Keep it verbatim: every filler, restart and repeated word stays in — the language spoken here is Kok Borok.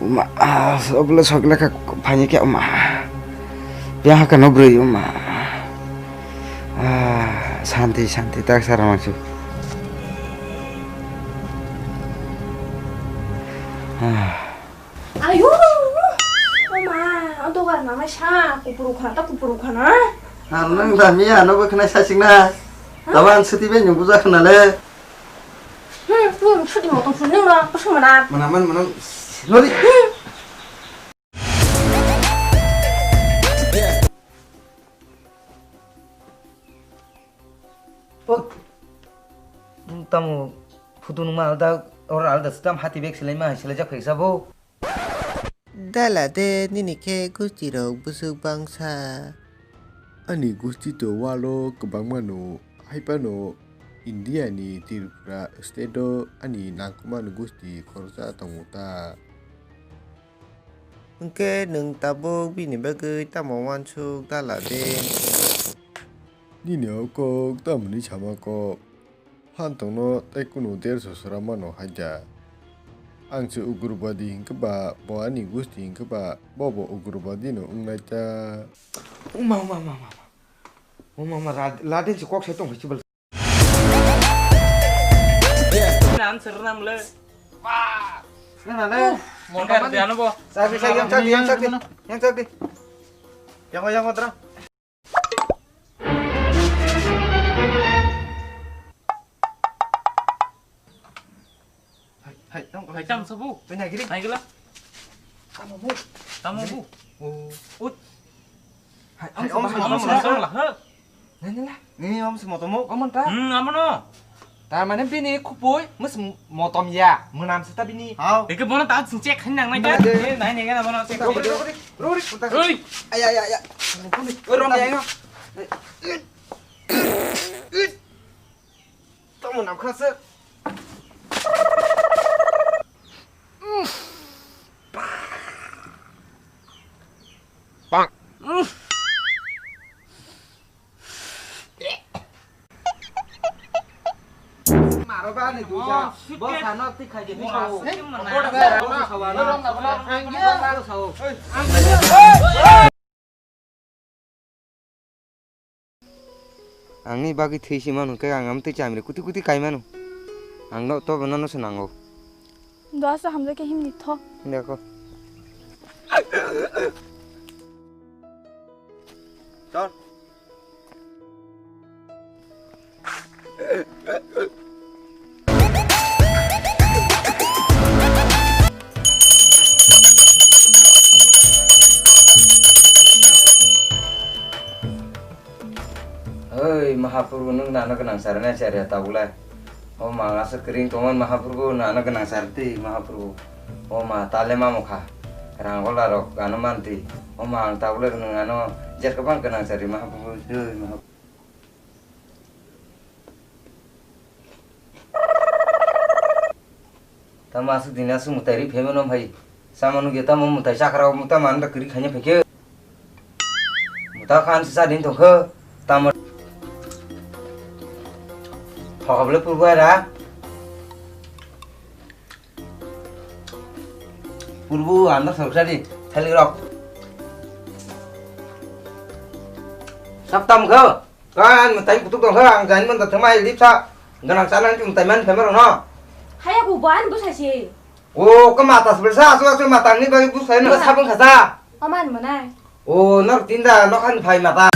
Ma, ah, oblo sokle kha phani khe ma. Yang haka no broi ma. Ah, santi, santi, tak sara mangsu. Ah. Ayo, o ma, o dogar nama sa, kupuru khana ta kupuru khana. Ang nang da miya no bo khna sa sing na. Taban suti be nyugu ja khna le. Hmm, hmm, suti mo tong suti nang, ko sung mana. Mana man, mana. Lori. Put. Tamo photo nungma alda, or alda stam hati bag silai ma, silai jak phaisa bo. Dala de nini khe gusti rok bwswk bangsa. Ani gusti to walo kwbangma no, hai phano India ni Tripura state o ani nangkukmani gusti khoroksa tongo ta. Hwnkhe nwng tabuk bini bagwi tamo uansuk dala de? Nini o kok tamoni sama kok? Phan tongno tei kunu derso sora mano hai da. Ang se ugrubadi hinkhe ba, bo ani gusti hinkhe ba, bo bo ugrubadi no wngnai ta. Uma, uma, uma, uma, uma. Uma, uma, ra-, laden se kok sai tong hai chibal. Answer na mle. Nana le. Mongkar dia no bo. Chakri, chakri, yang chakri, yang chakri. Yang chakri. Yang, yang, yang, Hai, hai, tong, hai, tong, sabu. Tanya giri. Hai, gila. Tamo bu. Tamo bu. Oh. Ut. Hai, hai, om, om, om, om, om, om, lah, he. Nani lah. Nini om se motomo. Om ta. Hmm, amono. Tar mane bini khupui, mus motom ya, munam se ta bini. Hao. Eke bono ta sing check khain nang nai ta. Nai, nai, nai, nai, bono check. Rori, rori, rori. Oi. Ay, ay, ay, ay. Oi, rom ya, no. Tamo nam khasa. Bang. Maro ba ni duja. Bo sano ti khai de ni sao. Bo sano ti khai de ni sao. Ang ni bagwi thwi si mano, khe ang amtwi chamri kuti kuti kai mano. Ang no to bono no se nango. Doa sa hamjak khe himni tho. Dekho. Chal. Oi, Mahaprabhu, nwng nano gwnang charina charya tabulai. O ma, ang aswk kwrwng tongmani, Mahaprabhu, nwng ano gwnang chardi, Mahaprabhu. O ma, tale mamukha. Rang gola rok ano manti. O ma, ang tabulai nwng ano jer kwbang gwnang chardi, Mahaprabhu. Oi, Mahaprabhu. Tamo aswk dini aswk mwtai ri phaimano hai. Sama nugya tamo mwtai chakra o tamo ano da kwrwi khaina phaikhe. Mwtai khan se chadin tongkhe. Tamo. Thokable purbu era. Purbu anda sorkari thali rok. Sab tam khe. Kan mwtai kutuk tong kha, ang jani man da thwmai lip sa. Ganang sana ni mwtai man phaimar no. Haya ku ban bwsa se. O ka mata sbel sa, asu asu mata ni bai bwsa no sabun khasa. Oman manai. O nor tinda nokhan phai mata.